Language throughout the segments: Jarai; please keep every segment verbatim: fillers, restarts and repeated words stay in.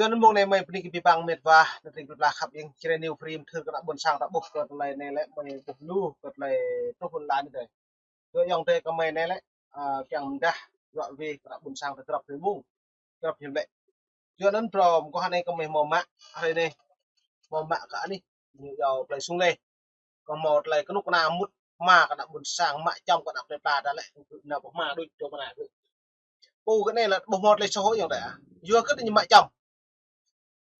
Yua anŭn mông anai mơi bơni kơ abih bang met wa, ană tring plơi pla khăp ing, čơrơniu prim thưr kơ ană ƀôn sang ta ƀuh kơ tơlơi anai lĕ mơi ƀuh lu kơ tơlơi truh ƀôn lan anai. Yua ayŏng adơi kơ mơi anai lĕ, a, kiăng mơdah, yua wĭ kơ ană ƀôn sang ta grăp hrơi mông, grăp hiam lĕ. Yua anŭn phrâo mơguah anai kơ mơi hmâo mă, hrơi anai hmâo mă kơ anih, ñu yua plơi Sung Lê. Kơ hmâo tơlơi kơnuk kơna mŭt hma kơ ană ƀôn sang, mă čăm kơ ană plơi pla ta lĕ, nao pơ hma đôč čô mơna kơ. Pô kơ anai lĕ ƀu hmâo tơlơi soh ôh ayŏng adơi ah. Yua kơ ñu mă čăm.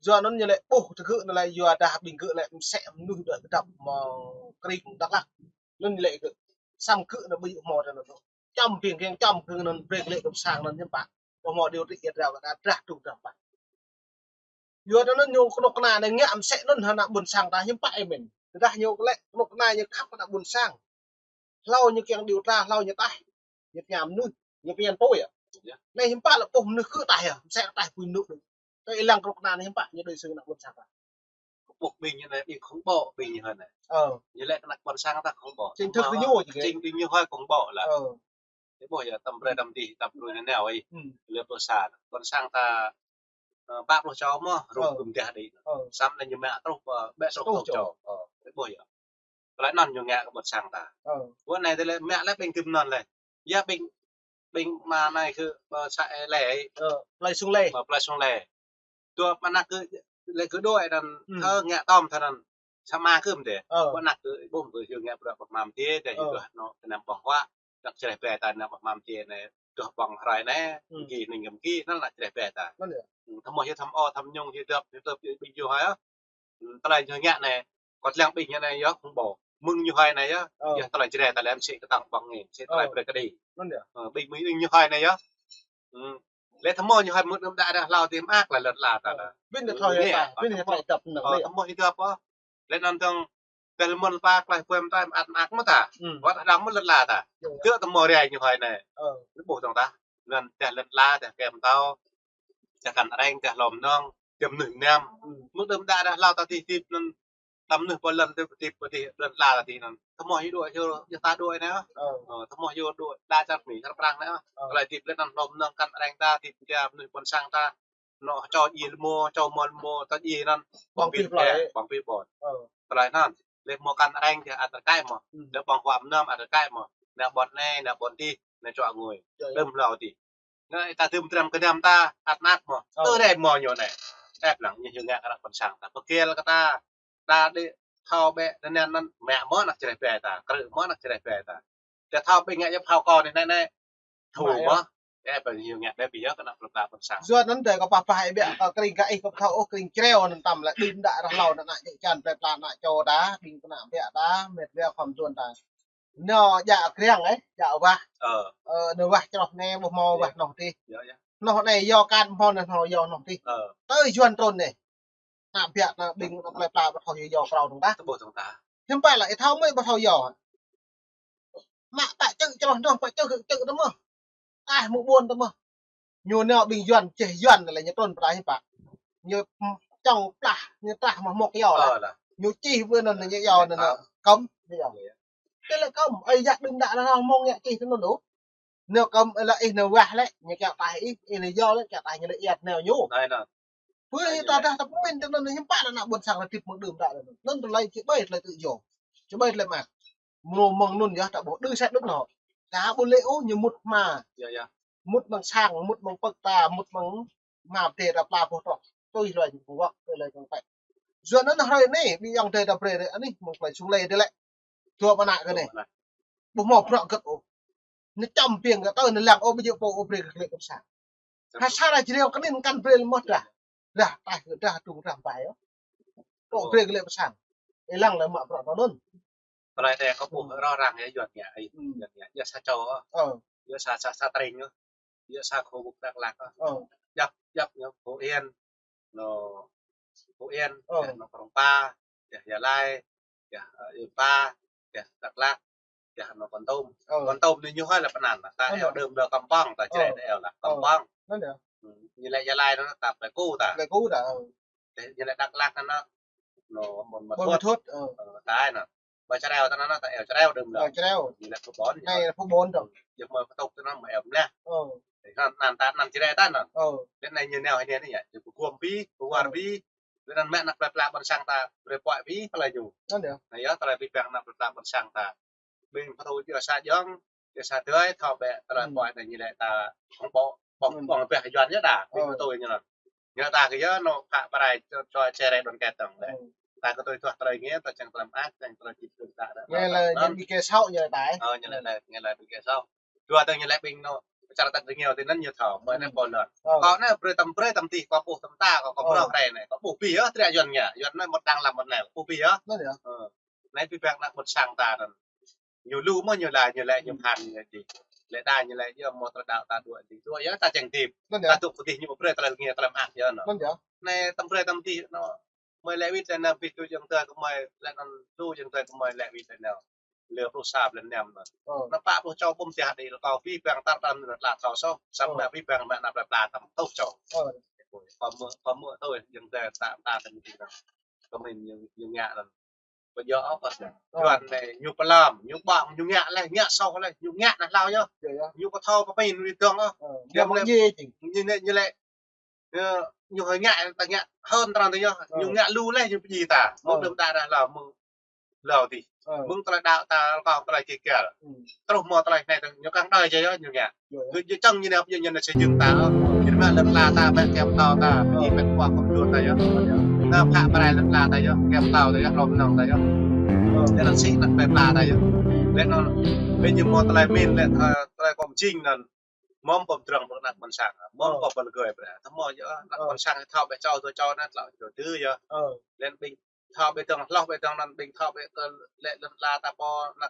Yua anŭn ñu lĕ ƀuh tơgŭ anŭn lĕ yua dah ƀing gơ̆ lĕ mơsĕ mơnuih đuaĭ kơdŏp mơ̆ng kring Dak Lak. Anŭn ñu lĕ gơ̆. Samơ̆ gơ̆ anŭn ƀu hmâo tơlơi anŭn. Čăm ƀing kiăng čăm gơ̆ anŭn brơi kơ lĕ kơ ƀôn sang anŭn hiư̆m pă. Ƀu hmâo điều tiết ih rao kơ ta drah trung drah pă. Yua anŭn ñu kơnuk kơna anai ngă mơsĕ anŭn hăng ană ƀôn sang ta hiư̆m pă ih mĭn. Tơdah ñu lĕ kơnuk kơna ñu khăp kơ ană ƀôn sang. Hlâo ñu kiăng điều tra, hlâo ñu taih. Ñu pơñam mơnuih, ñu pơñam tui ah. Anai hiư̆m pă lĕ ƀuh mơnuih kơ taih ah, mơsĕ taih apui mơnŭ đôč. Tơ ih lăng kơnuk kơna anai hiư̆m pă ñu đối xử ană ƀôn sang ta. Ƀuh ƀing ñu anai, ƀing khủng bố, ƀing ñu hơi anai. Ñu lĕ kơ ană ƀôn sang ta khủng bố. Chính thức kơ ñu či. Chính ƀing ñu hơi khủng bố lah. Ih ƀuh yơh, tăm brơi tăm dih, tăm brơi anai nao ih. Lĕ ƀôn sang, ƀôn sang ta, ơ, pă pluh čô mơ̆, rŭ gum dah đĭ. Samơ̆ anai ñu mă truh pơ, ƀĕ truh pluh čô. Ih ƀuh yơh. Tơlơi anŭn ñu ngă kơ ƀôn sang ta. Ƀuh anai tơlơi mă lĕ ƀing tơm anŭn lĕ. Yua ƀing, ƀing mă anai kơ, ơ, sa ê lĕ. Plơi Sung Lê. Ơ, plơi Sung Lê. Dua mă ană kơ lĕ kơ đôi anŭn, thơ ngă tơm thơ anŭn. Samơ̆ kơ mơ̆n dêh. Ƀuh ană kơ ƀuh kơ yua ngă bruă pơhmam dêh, dêh yua anŭn kơ anăm ƀơ̆ng huă. Ană čơreh bĕ ta anăm pơhmam dêh anai. Dua ƀơ̆ng hrơi anai, gih ning găm gih, anŭn ană čơreh bĕ ta. Thâo mơ̆ yua thâo ôh, thâo mơñum yua dŏp, yua dŏp ƀing yua hơi ah. Tơlơi ñu ngă anai, kơ lăng ƀing ñu anai yơh khủng bố. Mơ̆ng ñu hơi anai yơh, yơh tơlơi čơreh ta lĕ mơsĕ kơtang ƀơ̆ng anai, mơsĕ tơlơi brơi kơ đĭ. Ƀing mơ̆ng ñu hơi anai yơh. Lĕ thâo mơ̆ ñu hơi mŭt đưm đă đah hlâo tĭm ak lah lŏn la ta lah. Ƀing ñu thâo yơh ta, ƀing ñu thâo tơpă anŭn lĕ. Thâo mơ̆ ñu tơpă. Lĕ anŭn tơ̆ng, tơl mơ̆n pă klaih puăm ta, mơak mơak mơ̆ ta. Wơ̆t hơdang mơ̆ lŏn la ta. Tơl thâo mơ̆ rai ñu hơi anai. Lĕ ƀuh tơ̆ng ta. Anŭn tơl lŏn la, tơl kem tao. Tơl kăn areng, tơl hlô mơnơ̆ng, tơl mơnuih mơnam. Mŭt đưm đă đah hlâo ta tĭp tĭp anŭn. Tơl mơnuih pơ lŏn tĭp tĭp pơ tĭp lŏn la ta tĭp anŭn. Thâo mơ̆ yua đuaĭ, yua, yua ta đuaĭ anai ah. Thâo mơ̆ yua đuaĭ đa čar Mi čar Prang anai ah. Tơlơi tĭp lĕ anŭn hlô mơnơ̆ng kăn areng ta tĭp tơl mơnuih ƀôn sang ta. Anŏ čô djai lơmô, čô mơ̆ lơmô, ta djai anŭn. Ƀơ̆ng pĭ plơi. Ƀơ̆ng pĭ ƀôn. Tơlơi anŭn. Lĕ hmâo kăn areng tơl ăt rơkơi mơ̆. Lĕ ƀơ̆ng huă mơnam ăt rơkơi mơ̆. Ană ƀôn anai, ană ƀôn dih, ană čô ngui. Đưm hlâo dih. Anai ta tơ̆m tram kơnam ta, ăt mơak mơ̆. Tơ rai mơ̆ ñu anai. Ĕp lăng ñu hiu ngă kơ ană ƀôn sang ta. Pơkĕl kơ ta. Ta đĭ thâo bĕ, anŭn anŭn, mă mơ̆ ană čơreh bĕ ta. Krư̆ mơ̆ ană čơreh bĕ ta. Tơl thâo ƀing ngă yơh phao kơ anai anai. Thâo mơ̆. Ĕp lăng ñu ngă bĕ ƀing yơh kơ ană plơi pla ƀôn sang. Yua anŭn dêh kơ pah pah ih ƀiă, kơ kring kơ ih kơ thâo ôh kring čreo anŭn tơl lĕ đưm đă đah hlâo ană čô čan plơi pla ană čô ta, ƀing kơnuk kơna ƀiă ta, met wa khŏm tuan ta. Nao djă kriăng eh, djă wah. Ơ. Ơ, nao wah čroh anai, ƀu hmâo wah noh tih. Noh anai yua kăn hmâo anai noh yua noh tih. Tơ yuan trôn anai. Ană ƀiă ta ƀing ană plơi pla ƀu thâo yua yua krao tơ̆ng ta. Tơƀuh tơ̆ng ta. Hiư̆m pă lah, ih thâo mơ̆ ih ƀu thâo yua. Mă pă čư̆ čroh noh, pă čư̆ čư̆ tơ mơ̆. Taih mơ̆ng ƀôn tơ mơ̆. Ñu nao ƀing yuan, čeh yuan lĕ ñu trôn pơ ta hiư̆m pă. Ñu čŏng plah, ñu trah mơ̆ hmŏk yua lah. Ñu čih ƀơi anŭn ñu yua anŭn. Kơ̆m, ñu yua. Tơlơi kơ̆m, ơi yă đưm đă anŭn hmâo ngă čih tơ anŭn ôh. Nao kơ̆m lĕ ih nao wah lĕ, ñu kiăng taih ih, ih nao yua lĕ, kiăng taih ñu lĕ iăt nao ñu. Pơ ih ta dah ta pơmĭn tơ anŭn hiư̆m pă ană ƀôn sang ta tĭp mơ̆ng đưm đă anŭn. Anŭn tơlơi či ƀai tơlơi tự do. Či ƀai tơlơi mơak. Mơ̆ng anŭn yơh ta ƀuh đơ sĕ đôč noh. Ta ƀu lĕ ôh ñu mŭt hma. Mŭt mơ̆ng sang, mŭt mơ̆ng pơ̆k ta, mŭt mơ̆ng hma pơdai ta pla boh tŏk. Tui hloi ñu kơnguak, tui hloi kơnguak. Yua anŭn hrơi anai, ƀing ayŏng adơi ta brơi rai anih, mơ̆ng plơi Sung Lê dêh lĕ. Dua mơnă kơ anai. Ƀu hmâo bruă hơget ôh. Anai čăm ƀing kơ tơ anai lăng ôh ƀu djơ̆ pô ôh brơi kơ lĕ kơ pơ sang. Ha sa ra jreo kơ anai kăn brơi lĕ mơ̆ drah. Drah, taih kơ drah, trung drah ƀai ôh. Pô brơi kơ lĕ pơ sang. Ih lăng lĕ mă bruă tơ anŭn. Tơlơi anai kơ ƀuh rŏ răng yơh, yuan ngă ih. Yuan ngă, yua sa čô ôh. Yua sa, sa, sa tring ôh. Yua sa khu vực Dak Lak ôh. Djăp, djăp ñu Phú Yên. Anŏ Phú Yên, yơh anŏ Krông Pa, yơh Gia Lai, yơh, ơ, Yôn Pa, yơh Dak Lak, yơh anŏ Kon Tum. Kon Tum anai ñu hơi lah pơanăn lah. Ta eo đưm đă Kampong, ta čơđai ta eo lah Kampong. Ñu lĕ Gia Lai anŭn ta Pleiku ta. Pleiku ta. Ñu lĕ Dak Lak anŭn, anŏ Buôn Ma Thuột. Ơ, ta anŭn. Ƀơi Čreo ta anŭn, ta eo Čreo đưm đă. Ơ, Čreo. Ñu lĕ Phú Bốn. Anai Phú Bốn dong. Yơh mơi pơtŭk ta anŭn mơi eo mlah. Anŭn, anŭn ta, anŭn Jrai ta anŭn. Ơ. Lĕ anai ñu nao hĭ anai yơh, ñu pơgum abih, pơwar abih. Lĕ anŭn mă ană plơi pla ƀôn sang ta brơi pơhiăp abih tơlơi ñu. Anŭn yơh. Anai yơh tơlơi abih bang ană plơi pla ƀôn sang ta. Ƀing pơtô yua sa jŏng, yua sa tơlơi, thâo bĕ tơlơi pơhiăp anai ñu lĕ ta ƀơ̆ng ƀơ̆ng, ƀơ̆ng ƀơ̆ng abih Yuan yơh đa, ƀing pơtô ñu anŭn. Ñu ta kơ yơh anŏ phă pơrai čô, čô čơrai đoàn kết dơ̆ng lĕ. Ta kơ tui tuah tơlơi ñu, ta čang tơlơi mơak, čang tơlơi čih tơlơi ta. Ñu lĕ ñu ƀing kơ sŏk ñu ta. Ơ, ñu lĕ, ñu lĕ ƀing kơ sŏk. Dua tơlơi ñu lĕ ƀing anŏ čar ta tơngiao tui anŭn ñu thâo, mơ̆ anai pô lŏn. Kâo anai brơi tăm brơi tăm tih, kâo ƀuh tăm ta, kâo, kâo mơ̆ ră anai, kâo ƀuh abih yơh, triă Yuan ñu, Yuan anai một đảng làm một nẻo, kâo ƀuh abih yơh. Anai abih bang ană ƀôn sang ta anŭn. Ñu lu mơ̆ ñu la, ñu lĕ ñu phăn ñu dih. Lĕ đa ñu lĕ yơh mơ̆ tơlơi đaŏ ta dŏ dih. Dŏ yơh ta čang dih. Ta dŏ pơdih ñu brơi tơlơi tơngia tơlơi mơak yơh anŭn. Anai tăm brơi tăm dih anŏ. Mơi lĕ wĭt lĕ nao abih tui jơ̆ng tơlơi kơ mơi lĕ anŭn lu jơ̆ng tơlơi kơ mơi lĕ wĭt lĕ nao. Lơ pluh sa blan năm anŭn. Anăm pă pluh čô ƀum tih đĭ lĕ kâo abih bang tar tăn lĕ tla thâo sŏ. Samơ̆ abih bang mă ană plơi pla tăm pluh čô. Kâo mơ̆, kâo mơ̆ tui jơ̆ng tơlơi ta, ta tăm dih anŭn. Kơ mơi ñu, ñu ngă anŭn. Pơjŏ ôh kơ Yuan anai ñu pơlăm, ñu ƀơ̆ng, ñu ngă lĕ, ngă soh lĕ, ñu ngă anai hlâo yơh. Ñu kơ thâo pơmĭn ñu dơ̆ng ôh. Ñu lĕ, ñu lĕ, ñu lĕ, ơ, ñu hơi ngă, ta ngă hơn tơlơi anŭn yơh. Ñu ngă lu lĕ, ñu pơjing ta. Mơ̆ng đưm đă anai hlâo, mơ̆ng hlâo dih. Mơ̆ng tơlơi đaŏ ta, kâo tơlơi kơ kial. Truh mơ̆ tơlơi anai, ñu kăng đơi čơ yơh, ñu ngă. Ñu, ñu čang ñu nao, ñu, ñu nao xây dựng ta, ơ. Ñu mă lŏn ala ta, mă kơyâo pơtao ta, ñu mă pơhiăp kơ mơnuih ta yơh. Ană phă pơrai lŏn ala ta yơh, kơyâo pơtao ta yơh, hlŏm nong ta yơh. Ñu anŭn sĭ ană plơi pla ta yơh. Lĕ anŭn, ƀing ñu mơ̆ tơlơi mĭn, lĕ, ơ, tơlơi kơ mơjing anŭn. Mơ̆ pơm drŏng ƀơi ană ƀôn sang, mơ̆ pơm ƀơi lơgơi ƀơi. Tơmơ̆ yơh, ană ƀôn sang thâo ƀĕ čô, dua čô anŭn, tlâo čô tui yơh. Lĕ ƀing thâo ƀĕ dơ̆ng, hloh ƀĕ dơ̆ng anŭn ƀing thâo ƀĕ kơ lĕ lŏn ala ta pô ană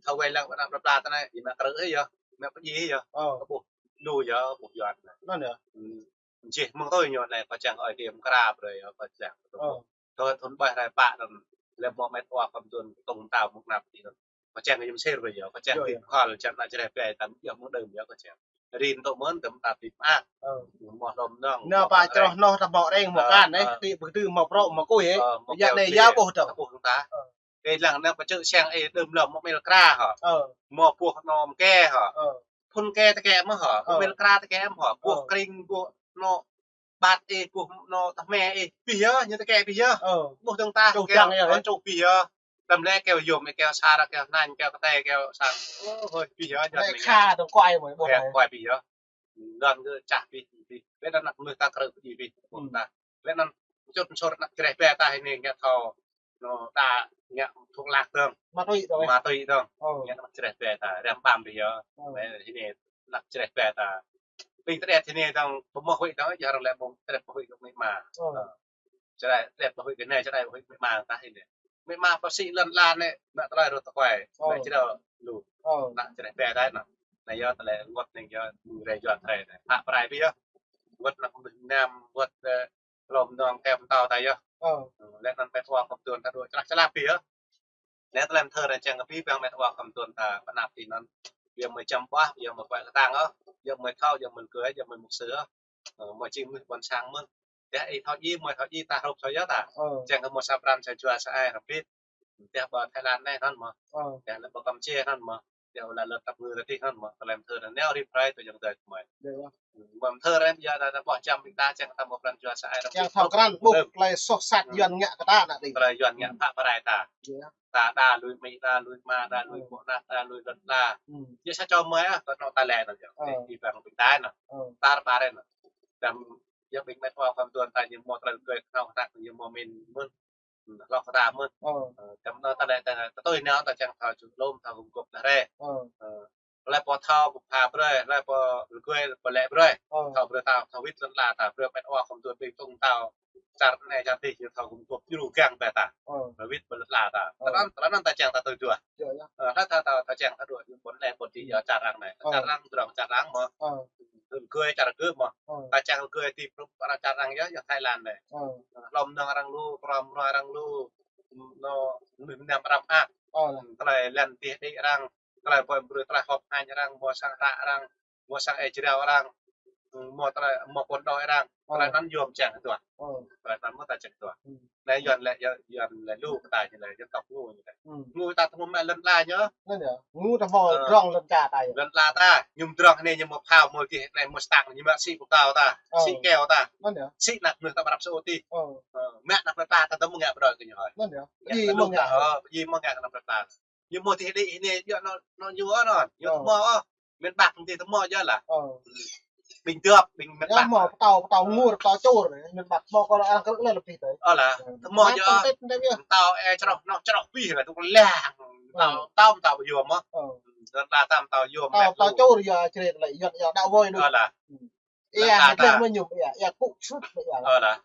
thâo wai lăng ană plơi pla ta anai, ñu mă krư̆ yơh, mă pơjing yơh. Kơ ƀuh lu yơh, ƀuh Yuan. Anŭn yơh. Jih mơ̆ng tui ñu anai kâo čang ơi kơ mơkra brơi yơh, kâo čang. Tui thun ƀai rai pă anŭn, lĕ mơ̆ met wa kơm tuan tông tao mơ̆ng anăp tih anŭn. Kâo čang kơ yơh mơsêr brơi yơh, kâo čang tih khol, čang ană Jrai pia ta yơh mơ̆ng đưm yơh kâo čang. Rin tŏ mơ̆n tơm ta tih mơak. Mơ̆ hlŏm nong. Nao pă čroh noh ta ƀô̆ reng mơ̆ kan, ơ, ti ƀu tui mơ̆ prŏ mơ̆ kui, ơ. Yă anai yua ƀuh dơ̆ng. Ƀuh dơ̆ng ta. Kơ lăng anai pơčơ̆ siăng ih đưm lŏm mơ̆ mel kra hă. Mơ̆ ƀuh anŏ mơ̆ ke hă. Phun ke tơkĕ mơ̆ hă. Mel kra tơkĕ mơ̆ hă. Ƀuh kring, ƀuh anŏ ƀat ih, ƀuh anŏ tơhme ih. Abih yơh, ñu tơkĕ abih yơh. Ƀuh dơ̆ng ta, čuh kơ dăng yơh, čuh abih yơh. Tơm lĕ kơ yôm, kơ sar, kơ nañ, kơ kơtê, kơ sang. Ơ, hơi abih yơh, ñu lĕ anai kha dơ̆ng kuai mơ̆, ƀuh anai. Kuai abih yơh. Lŏn kơ čah abih, abih. Lĕ anŭn ană mơnuih ta krư̆ abih, abih. Ƀuh ta. Lĕ anŭn čut sor ană Jrai pia ta hĭ anai ngă thâo. Anŏ ta ngă thuốc lắc dơ̆ng. Ma túy dơ̆ng. Ma túy dơ̆ng. Ngă ană Jrai pia ta, răm ƀăm abih yơh. Lĕ hĭ anai ană Jrai pia ta. Ƀing tơđet hĭ anai dơ̆ng, pơmơ̆ huĭ dơ̆ng, yơh arăng lĕ ƀơ̆ng tơđet pơhuĭ kơ amĭ ama. Ơ. Čơđai tơđet pơhuĭ kơ anai, čơđai pơhuĭ amĭ ama ta hĭ anai. Amĭ ama pơsĭ lŏn ala anai, mă tơlơi rơ̆t tơkuai. Ơ. Anai čơđai lu. Ơ. Ană Jrai pia ta anŭn. Anai yơh tơlơi rơngot anai yơh mơ̆ng rai Yuan rai anai. Phă pơrai abih yơh. Rơngot ană mơnuih mơnam, rơngot, ơ, hlŏm nong kơyâo pơtao ta yơh. Ơ. Lĕ anŭn met wa kơm tuan ta dŏ črah črah abih yơh. Lĕ tơlơi mơthơ anai čang kơ abih bang met wa kơm tuan ta pơ anăp tih anŭn. Yua mơi čăm ƀuah, yua mơi kuai kơtang ôh, yua mơi thâo, yua mơi lơgơi, yua mơi mục sư ôh. Ơ, mơi jing mơnuih ƀôn sang mơ̆n. Tơdah ih thâo djai, mơi thâo djai, ta hrup thâo yơh ta. Ơ. Čang kơ mơ̆ sa pran sa jua sa ai rơbit. Tơdah ƀơi Thái Lan anai anŭn mơ̆. Ơ. Tơdah lĕ ƀơi Kampuchia anŭn mơ̆. Tơdah lĕ lŏn tăp ngư ta tih anŭn mơ̆. Tơlơi mơthơ anai nao rĭm hrơi tui jơ̆ng tơlơi kơ mơi. Mơ̆ mơthơ anai yơh ta, ta ƀuah čăm ƀing ta čang kơ ta mơ̆ pran jua sa ai rơbit. Čang thâo krăn ƀuh tơlơi soh sat Yuan ngă kơ ta anai dih. Tơlơi Yuan ngă phă pơrai ta. Ta đa lui amĭ, đa lui ama, đa lui ƀô̆ ană, đa lui lŏn ala. Yua sa čô mơi ah, kơ anŏ ta lĕ anŭn yơh. Ơ. Ti bang ƀing ta anŭn. Tar ƀar anŭn. Đăm yơh ƀing met wa kơm tuan ta ñu mơ̆ tơlơi lơgơi kơnong kơnăk ñu mơ̆ mĭn mơ̆n. Hloh kơ ta mơ̆n. Ơ. Ơ, čăm anŭn ta lĕ ta, ta tui anŭn ta čang thâo čuh lŏm, thâo gum gôp ta rai. Ơ. Ơ. Hlơi pô thâo pơpha brơi, hlơi pô lơgơi pô lĕ brơi. Ơ. Thâo brơi ta, thâo wĭt lŏn ala ta, brơi met wa kơm tuan ƀing tông tao. Čar anai čar tih, ñu thâo gum gôp ñu rơgăng brơi ta. Ơ. Brơi wĭt brơi lŏn ala ta. Ơ. Tơlơi anŭn, tơlơi anŭn ta čang ta tui dua. Yơh, yơh. Ơ, hlơi ta, ta, ta čang ta dua, ñu ƀôn lĕ ƀôn tih, yơh čar arăng anai. Ơ. Čar arăng, drŏng čar arăng mơ̆. Ơ. Lơgơi čar lơgơi mơ̆. Ơ. Ta čang lơgơi ti prup arăng čar arăng yơh, yơh Thái Lan anai. Ơ. Hlŏm nong arăng lu, pơrăm roi arăng lu. Anŏ mơnuih mơnam răm ak. Ơ. Tơlơi lăn tih đĭ arăng. Tơlơi pơm brơi tơlơi hŏp hañ arăng, mơ̆ sang hră arăng, mơ̆ sang ê jrao arăng, mơ̆ tơlơi, mơ̆ pôn đôi arăng. Ơ. Tơlơi anŭn yôm čang tuah. Ơ. Tơlơi anŭn mơ̆ ta čang tuah. Anai Yuan lĕ, Yuan, Yuan lĕ lu kơ ta ñu lĕ, dân tộc Ngu ñu lĕ. Hmm. Ngu ta tơhmô mă lŏn ala ñu. Anŭn yơh. Ngu ta hmâo, ơ, drŏng lŏn čar ta yơh. Lŏn ala ta, ñu drŏng anai ñu hmâo phao, hmâo dih, anai hmâo stang, ñu mă sĭ pơtao ta, ơ, sĭ keo ta. Anŭn yơh. Sĭ anăp mơnuih ta ƀrăp sơ ôti. Ơ. Ơ, mă anăp plơi pla ta tơmơ̆ ngă brơi kơ ñu hơi. Anŭn yơh. Ngă, pơjing ta lu mơ̆ng ngă, ngă, ơ, pơjing mơ̆ng ngă anăp plơi pla. Ñu hmâo dih đĭ anai, yua anŭn, anŭn ñu anŭn, ñu tơhmô ôh. Miền Bắc tơhmô yơh lah. Ơ. Ƀing dŏp, ƀing miền Bắc. Hmâo pơtao, pơtao ngur, pơtao čur, miền Bắc hmâo kơ arăng krư̆ lĕ lĕ pih tơi. Ơ lah, tơhmô yơh. Pơtao ê čroh, noh čroh pih lah, tŭk lăng. Pơtao, pơtao, pơtao yua mơ̆. Ơ. Dơ̆n lah tam pơtao yua mơ̆. Pơtao čur yơh črĕt lĕ, yua, yua đăo wơi đôč. Ơ lah. Ia, lĕ mơ̆ ñu, ia, ia kŭk sut, ia. Ơ lah.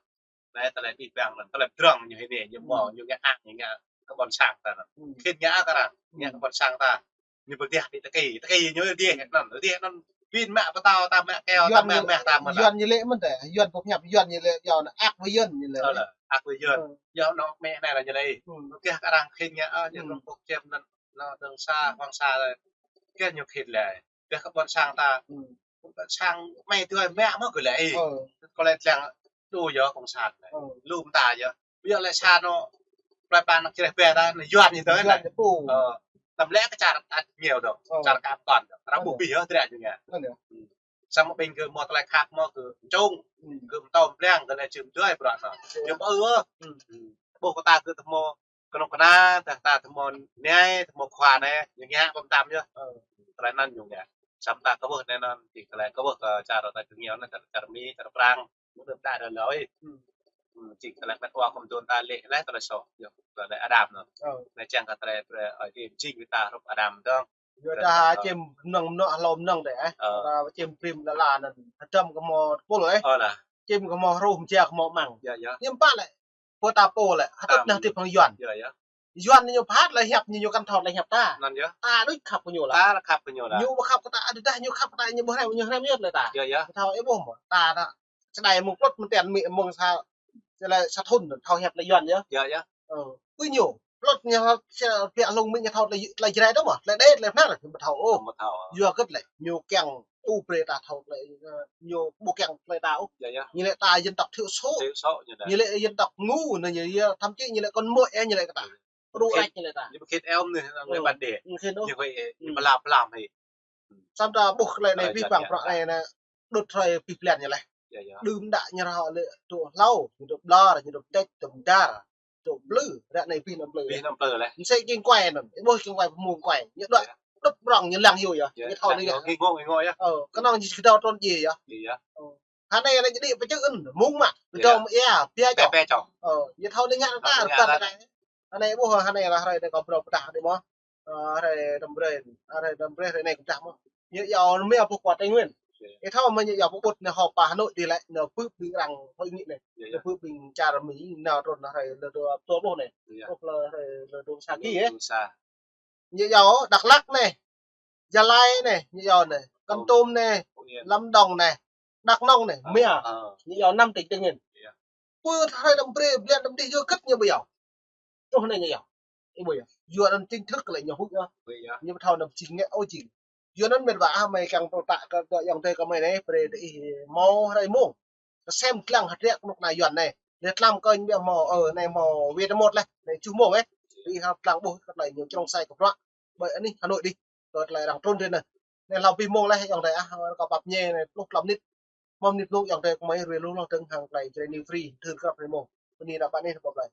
Anai tơlơi abih bang anŭn, tơlơi drŏng ñu hĭ anai, ñu hmâo, ñu ngă ang, ñu ngă kơ ƀôn sang ta anŭn. Khĭn ngă kơ arăng, ngă kơ ƀôn sang ta. Ñu pơrơđah đĭ tơki, tơki ñu rơđah anŭn, rơđah anŭn. Pin mă pơtao ta, mă keo ta, mă mah ta mơ̆n. Yuan ñu lĕ mơ̆n tơi, Yuan pơhiăp, Yuan ñu lĕ, Yuan ăk wơi Yuan ñu lĕ. Ơ lah, ăk wơi Yuan. Ơ. Yua anŭn mĕ anai lah ñu lĕ. Rơđah kơ arăng khĭn ngă, ơ, ñu rơđah pŏk čem anŭn, anŭn dơ̆ng sa, Hoàng Sa lĕ. Kơ ñu khĭn lĕ. Rơđah kơ ƀôn sang ta. Ƀôn sang mơi tui mă mơ̆ kơ lĕ. Ơ. Kơ lĕ tlang đu yơh cộng sản lĕ. Ơ. Lu mơta yơh. Ƀiă lĕ sa anŭn plơi pla anŭn čreh ƀe ta, anŭn Yuan ñu tơi anŭn. Yuan ñu pô. Ơ. Tơm lĕ kơ čar ăt ñu dŏ. Ơ. Čar kơ ăt kon dŏ. Arăng ƀu ƀuh yơh, dră ñu ngă. Anŭn yơh. Samơ̆ ƀing kơ hmâo tơlơi khăp mơ̆ kơ čung. Kơ mơtâo mơblang kơ lĕ čư̆ mơdơi bruă anŭn. Ơ. Ñu ƀu ôh. Ƀuh kơ ta kơ tơhmô kơnuk kơna, ta, ta tơhmô anai, tơhmô khua anai, ñu ngă ƀơ̆ng tam yơh. Ơ. Tơlơi anŭn ñu ngă. Samơ̆ ta kwưh anai anŭn, jing tơlơi kwưh kơ čar ta kơ ñu anai, čar, čar Mi, čar Prang, mơ̆ đơ̆m đă đơ̆m lơi. Jing tơlơi ƀĕt wa kơm dŏn ta lĕ, lĕ tơlơi soh, yơh, tơlơi Adam anŭn. Ơ. Anai čang kơ tơlơi brơi, ơ, jing, jing ta hrup Adam dơ̆ng. Yua dah čem mơnơ̆ng mơnơ̆ng hlô mơnơ̆ng dêh, ơ. Ơ. Dah čem prim lala anŭn, hơdăm kơ hmâo tơpul, ơ. Ơ lah. Čem kơ hmâo hruh mơja kơ hmâo amăng. Yơh, yơh. Ñu pă lĕ, pơ ta pô lĕ, hơdơ̆t anai hơdip hăng Yuan. Yơh, yơh. Yuan ñu phat lĕ hiăp ñu, ñu kăn thâo lĕ hiăp ta. Anŭn yơh. Ta đôč khăp kơ ñu lah. Ta lĕ khăp kơ ñu lah. Ñu ƀu khăp kơ ta, ơ, dah ñu khăp kơ ta, ñu ƀu hrăm, ñu hrăm yơh lĕ ta. Yơh, yơh. Thâo ih ƀuh mơ̆. Ta, ta, čơđai mơ̆ng plŭt mơ̆ng tian Mi mơ̆ng sa, čơđai sa thŭn thâo hiăp lĕ Yuan yơh. Yơh, yơh. Ơ, ƀu ñu. Plŭt ñu, sa, pia hlung Mi ñu thâo lĕ, lĕ Jrai tơ mơ̆, lĕ đĕt, lĕ Bơnar, ñu ƀu thâo ôh. Ƀu thâo. Yua hơget lĕ, ñu kiăng ƀu brơi ta thâo lĕ, ơ, ñu ƀu kiăng brơi ta ôh. Yơh, yơh. Ñu lĕ ta dân tộc thiểu số. Thiểu số ñu dah. Ñu lĕ dân tộc ngu, anai ñu, thậm chí ñu lĕ con muỗi, ơ, ñu lĕ kơ ta. Rŭ rĕč ñu lĕ ta. Ñu ƀu khĭn eo anai, người bản địa. Ơ, ñu khĭn ôh. Ñu khĭn, ơ, ñu ƀu lăm lam hĭ. Samơ̆ ta ƀuh tơlơi anai, abih bang bruă anai, anai, đŭt hrơi abih blan ñu lĕ. Yơh, yơh. Đưm đă ñu rơhŏ lĕ, tŭ hlâo, ñu tŭ ƀlŏr, ñu tŭ tĕč, tŭ mơdar. Tŭ plư, ră anai abih anăm plư. Abih anăm plư lĕ. Msĕ jing kuai anŭn. Ih ƀuh jing kuai pơmŭng kuai. Ñu đuaĭ, đŭt ƀrŏng, ñu lăng hyu yơh. Yơh, ñu thâo anai yơh. Ngĭ ngŏ, ngĭ ngŏ yơh. Ơ, kơnơ̆ng jing kơdâo trŭn djai yơh. Djai yơh. Ơ. Hơnai anai jing đĭ pơčŭ ưn, mŭng mă. Ơ. Kơdâo mơ̆ ia, pia čŏ. Pia čŏ. Ơ, ñu thâo anai ngă ta, ngă ta. Hơnai ƀuh, hơnai lah hrơi anai kâo phrâo pơdah anai mơ̆. Ơ, hrơi đăm brơi, hrơi đăm brơi, hrơi anai kơ pơdah mơ̆. Ñu yua anai mơ̆ pơkuat Tây Nguyên. Ih thâo mơ̆ ñu yua pơƀut anai họp pơ Hà Nội dih lĕ, anai pơƀut ƀing arăng hội nghị anai. Anai pơƀut ƀing čar Mi, anai trŭn hrơi lơ dua pluh anai. Pluh lơ hrơi lơ dua sa ki, ơ. Ñu yua Dak Lak anai, Gia Lai anai, ñu yua anai, Kon Tum anai, Lâm Đồng anai, Đắk Nông anai, mia. Ñu yua năm tỉnh Tây Nguyên. Pơ hrơi đăm brơi, blan đăm dih yua hơget ñu ƀu yua. Truh anai ñu yua. Ih ƀuh yơh. Yua anŭn chính thức lĕ ñu huĭ yơh. Huĭ yơh. Ñu ƀu thâo anăm jing ngă ôh jing. Yua anŭn mĕt wa ah, mơi kiăng pơtô kơ, kơ ayŏng adơi gơmơi anai, brơi đĭ hmâo hrơi mông. Kơ sem lăng hơdră kơnuk kơna Yuan anai. Lĕ tlam kơ ñu ƀiă hmâo, ơ, anai hmâo wơ̆t mơ̆t lĕ. Anai tơjuh mông, ơ. Đĭ hmâo lăng ƀuh kơ tơlơi ñu črông sai kơ bruă. Ƀơi anih Hà Nội dih. Kơ tơlơi arăng trŭn dih anai. Anai hlâo abih mông lĕ ayŏng adơi ah, kâo pap ñe anai pluh klâo mơnit. Hmâo mơnit mông ayŏng adơi gơmơi ruai lu hloh dơ̆ng hăng tơlơi Jrai New Free, thun krăp anai mông. Bơni ană ƀă anai, bye bye.